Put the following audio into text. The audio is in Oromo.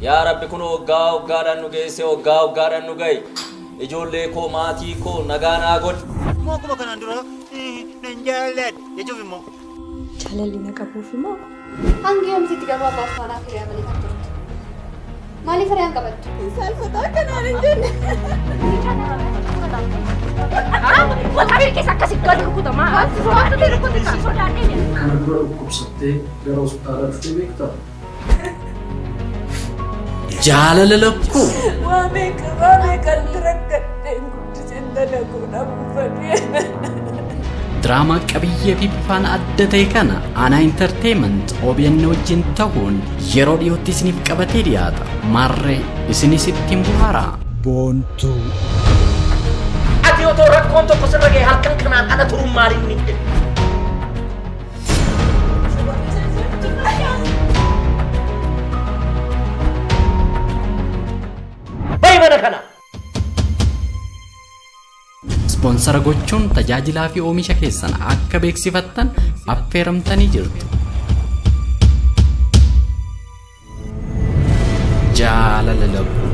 Yaa Rabbi kun waggaa waggaadhaan nu geesse, waggaa waggaadhaan nu gahe. Ijoollee koo, maatii koo nagaa naa godhi. Immoo akkuma kanaan dura nan jaalladha jechuuf immoo. Jaalalli na qabuuf immoo. Hangi yoomsitti garuu abbaa faanaa hiriyaa malee kan turte. Maaliif hiriyaan qabattu? Saalfataa kanaan hin jenne. Kana dura dhukkubsattee gara hospitaalaa dhuftee beektaa? Jaalala Lakkuu. Waa meeqa, waa meeqa rakkadheen guddiseen dalaguu dhabuufadhee. Diraamaa qabiyyee fi bifaan adda ta'e kana Aanaa Entertainment OBN wajjin ta'uun yeroo dhiyootti isiniif qabatee dhiyaata. Maarree isinis ittiin bohaaraa. Boontuu. Ati otoo rakkoon tokko sirra ga'e halkan kanaan ala turuun maaliin ni jedhe? Bahi mana kana! Ispoonsara gochuun tajaajilaa fi oomisha keessan akka beeksifattan affeeramtanii jirtu. Jaalala Lakkuu.